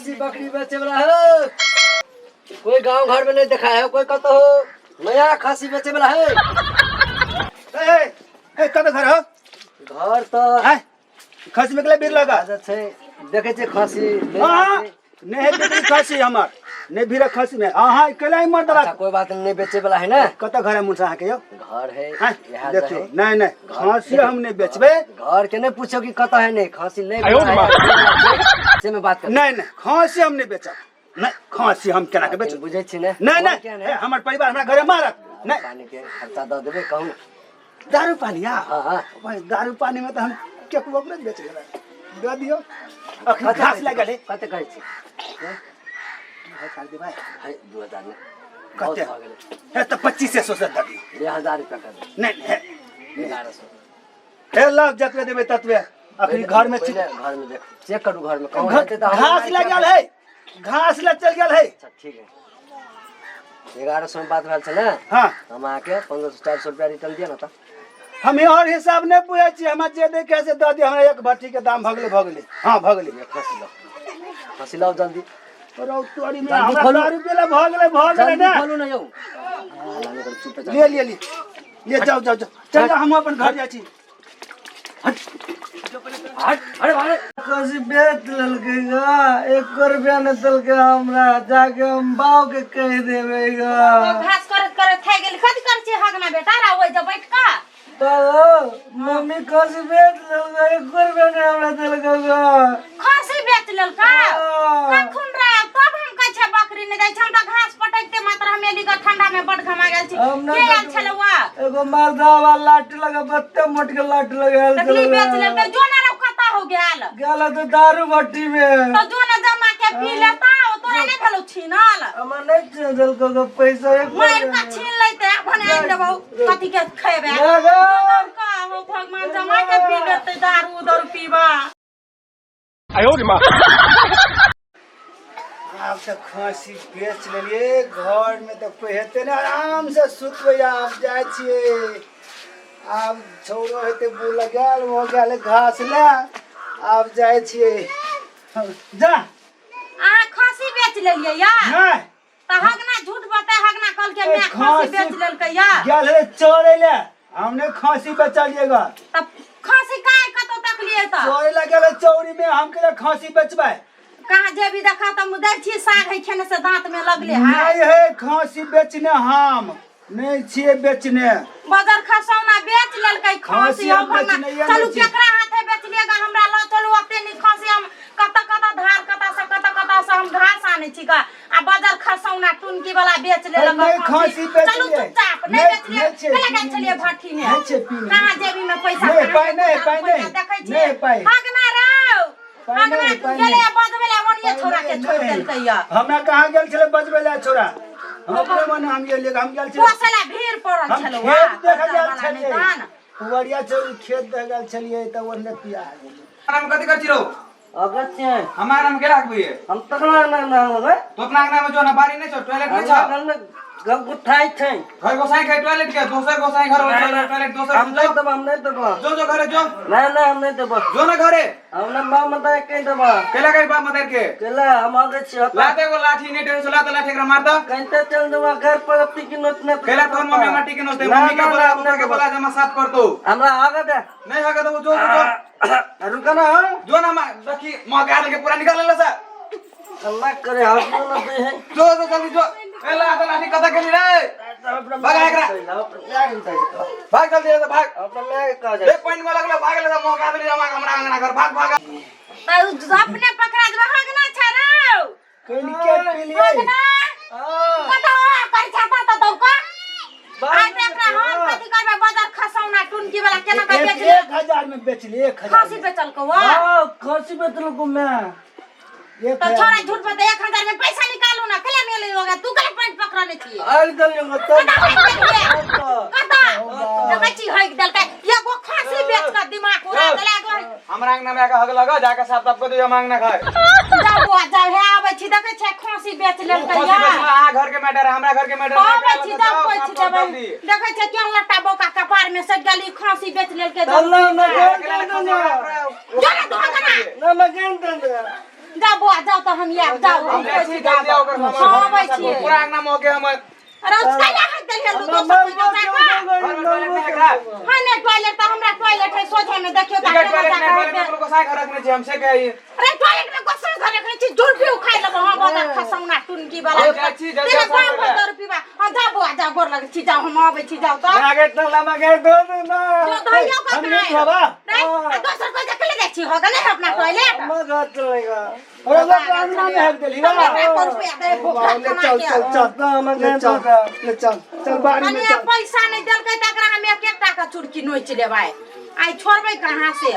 खसी बकरी बेचे वाला हो। कोई गांव घर में नहीं देखा है कोई कतो हो नया खसी बेचे वाला है। ए ए, कत घर हो? घर तो आय, खसी बेचले बीर लगा। आदत छै, देखे छै खसी ले हाँ, आबै छै। नहीं है बिक्री खसी हमर, नहीं भीड़ खसी में। हाँ हाँ, अकेला ही मर अच्छा दला। कोई बात नहीं, बेचे वाला है ना। कत घर है मुंसा के यो? घर है हाँ, यहाँ देखियो है। नहीं नहीं, खसी हम नहीं बेचबे। घर के नहीं पूछो कि कत है, नहीं खसी ले है, से में बात कर। नहीं नहीं, खसी हम नहीं बेचब। नहीं, खसी हम केना के बेचब? बुझै छी ने? नहीं घर नहीं, के ए, ने? हमर परिवार हमरा घरे मारत नहीं। पानी के खर्चा दऽ देबै कहू ने। दारू पानी आ? हाँ, हाँ। भाई, दारू पानी में तो हम केकरो नहि बेच लेबै, दऽ दियौ। अखन घास लागल है। कते कहै छी? 2000 देबै। है, 2000 नहि। बहुत कते? भऽ गेलै। हे, तऽ 2500 से दऽ दियौ। 1000 रुपया कर दे। नहीं नहीं, 1100। हे लाउ, जतबे देबै ततबे। अखन घर में पहिले घर में देखो, चेक करू घर में कहूँ घर- हेतै तऽ हमरा घास माइक लागल है, घास लग चल गेल है। अच्छा ठीक है, 1100 में बात भेल छै ने? हाँ। हम अहाँके 1500 400 रुपया रिटर्न दिअ ने तऽ। हम और हिसाब नहीं पूछे छी, हमरा जे दे के से दऽ दियौ। हमरा एक भट्टी के दाम भऽ गेलै, भऽ गेलै, हाँ भऽ गेलै। ये खसी लाउ, खसी लाउ जल्दी। रौ तोरी में जल्दी हमरा खोलू। दारू पीला भऽ गेलै, भऽ गेलै जल्दी ने। खोलू ने यौ, हल्ला नहि करू, चुपे चाप। ले लिए, लिए लिए, जाओ जाओ जाओ, चल जाओ, हम अपन घर जाइ छी। हट, अरे भाई। खसी बेच लेलकै गा, एको रुपया नहि देलकै हमरा। जाके हम बाप के कहि देबै गा। घास करैत करैत थाकि गेली। कथी करै छी हगना बेटा रा ओहि जे बैठ कऽ? बाबा, मम्मी खसी बेच लेलकै, एको रुपया नहि हमरा देलकै गा। खसी बेच लेलकै? कखन रे? तब हम कहै छियै बकरी नहि दै छै। हम तऽ घास पटकिते मात्र हम एली ग, ठंडा में बड घमा गेल छी। हम के नहि आयल छलै वा? एगो मर्दावा लाठी लगा, बत्ते मोट के लाठी लगायल देखली छलै। बेच लेलकै। जो ना रौ, कतऽ हो गेल? गेल तऽ दारू भट्टी में। तऽ जो ना जमा के पी लेता। ओ तोरा नहि भेलौ छीनल? हमरा नहि छीन देलकौ ग पैसा एक। मारि कऽ छीन लैते, भने आनि देबौ। कथी के खेबै? हो भगवान, जमा के पी लेतै दारू दारू पीबा। आब तऽ खसी बेच लेलियै, घर में तऽ कोइ हेतै ने, आराम से सुतबै। आब जाइ छियै, आब छौड़ो हेतै बुल गेल, ओ गेल घास ले, आब जाइ छियै। जा। अहाँ खसी बेच लेलियै या? नहि। तऽ हगना झूठ बते, हगना कहलकै मैं खसी बेच लेलकै या। गेल हे चोरै ले, हम नहि खसी बेचलियै ग। तऽ खसी काय कतौ तकलियै तऽ? चोरै ले गेल चौरी में, हम केना खसी बेचबै? कहाँ जेबी देखा तऽ दै छी साग है खेने से दांत में लगले है। नहीं है खसी बेचने, हम नहीं छियै बेचने। बजर खसौना बेच लेलकै खसी। खसी हम हम भगवान। बेचनैये चलू नहि छी। केकरा हाथे बेचलिएगा? हमरा लऽ चलू ओते नी खसी। हम कतऽ कतऽ धार कतऽ से कतऽ कतऽ से हम घास आनै छी ग, आ बजर खसौना टुनकी वाला बेच लेलक नहि खसी बेचलियै। चलू चुपचाप। नहि नहि- बेचलियै? नहि छै, केला गेल पीने छलियै नहि भट्ठी में? नहि छै पीने। कहाँ जेबी में पैसा? नहि, कहाँ पाइ नहि, दारू पाइ पैसा नहि। देखै छियै? नहि, पाइ। हगना रौ, पाइ हगना नहि, पाइ गेलै नहि। बजबै लए, ओनिये छोरा के छोड़ देलकै या। हमरा कहाँ गेल छलै बजबै लए छोरा? हम अपने मन हम गेलियै, हम गेल छलियै। पोसै लए भीड़ पड़ल हम छलौ। खेत देखे गेल वाला छलियै। नहि पुवरिया चौरी खेत देखे गेल छलियै तऽ ओन्ने पिया गेलै। नाम कथी कर छी रौ? अगर छियै। हमार नाम के राखबी? हम तकना ना ना होबै। तो अपना अंगना में जो ना बारी नहीं छौ, टॉयलेट नहीं छौ? घर में घर गुठाई छै। घर गोसाई के टॉयलेट के दोसर गोसाई घर होय, टॉयलेट दोसर। हम नहीं जो देब, हम नहीं देब। जो जो घरे जो। ना ना, हम नहीं देब। जो ना घरे। हम ना बाप मतारी कहि देब। केला के बाप मतारी के? केला हम आगे छी। लाते एगो लाठी नहीं टेरे लाते लाठी एकरा मार द। कहते चल देब घर पर टिकी नोचने। केला तोहर मम्मी हमरा टिकी नोचते? मम्मी के बोला, पापा के बोला, जमा साफ कर दो। हमरा आगे दे। नहीं आगे तो जो जो। रुका ना। जो ना रखी मगा के पूरा निकाल ले सा। अल्लाह करे हाथ ना दे है। जो जो जल्दी जो। ए ला लाठी कता गेली रे? भाग एकरा। भाग जल्दी रे, भाग। अपना मैं कह ए पानि में लगलो, भाग ले, मौका देली जमा हमरा अंगना घर, भाग भाग। तऽ अपने पकड़ा देबै। हगना छै रौ। कनि के पीलियै? हगना कतऽ कर छाता तऽ दौड़ कऽ आइ तऽ एकरा हम कथी करबै? बजर खसौना टुनकी वाला केना कऽ बेच ले? 1000 में बेचली, 1000। खसी बेचलकौ वा? खसी बेचलको मैं। एक तऽ हजार। छोरा झूठ बता, 1000 में पैसा निकालू ना। केला मेले होगा? तू केला पैंट पकड़ने छी? आइ देलियो कतऽ तऽ। हाइक देलियै? कतऽ देखै छी हाइक देलकै? एगो खसी बेच कऽ दिमाग उड़ा देला एगो। हमरा अंगना में आके हग लगा, जाके साफ साफ कर दियो हम अंगना घर। जाउ बौआ जाउ, हे आबै छी। देखै छै खसी बेच लेलकै। खसी या बेचला, अहाँ घर के मैटर है, हमरा घर के मैटर नहीं। आबै छी, जाउ पैछ देबै। जल्दी। देखै छै केहन लट्टा बौका कपार में सटि गेल, ई खसी बेच लेलकै। ना ना। अकेला ना खसी ना। राख रहे हो। जो ना धोकना। ना ना, गेन दे। जाओ बुआ जाओ तो हम आएब जाओ हम जाइ छी जल्दी आओ ओकर हम सामान अबै छियै पूरा अंगना महके हमर। अरे कैला हाथ देलियै लू दोसर कोइ जाके घर में टॉयलेट नहीं एकरा? हां नहीं टॉयलेट त हमरा टॉयलेट है सोझे में देखियो त एकर टॉयलेट नहीं, टॉयलेट में कोनो गोसाई घर रखने छी हम से कहिए। अरे टॉयलेट में गोसाई घर रखने छी जुल्फी उखाड़ लेबो हम बदर खसौना टुनकी वाला। हम जाइ छी, जल्दी तेरे आउ बाप सामान दर रुपीबा। हां जा बुआ जा, गोर लगै छी, जाओ हम अबै छी, जाओ त आगे इतना लम्बा गैर दो दे ना। जो धइयो हम कत नहीं बाबा। नहीं आ दोसर कोइ देखले जाइ छी होगा नहीं अपना टॉयलेट। हमर घर चलेगा। और लोग अंगना में हक देली हम बा। एकरा रुपया दे भूखा ले कमा चल के। चल चल ना हमर ले घर चल चलेगा। ले चल चल बाड़ी में कनिया चल। पैसा नहीं देलकै त एकरा हम एक एक टाका चुरकी नोचि लेबै। आइ छोड़बै कहाँ से?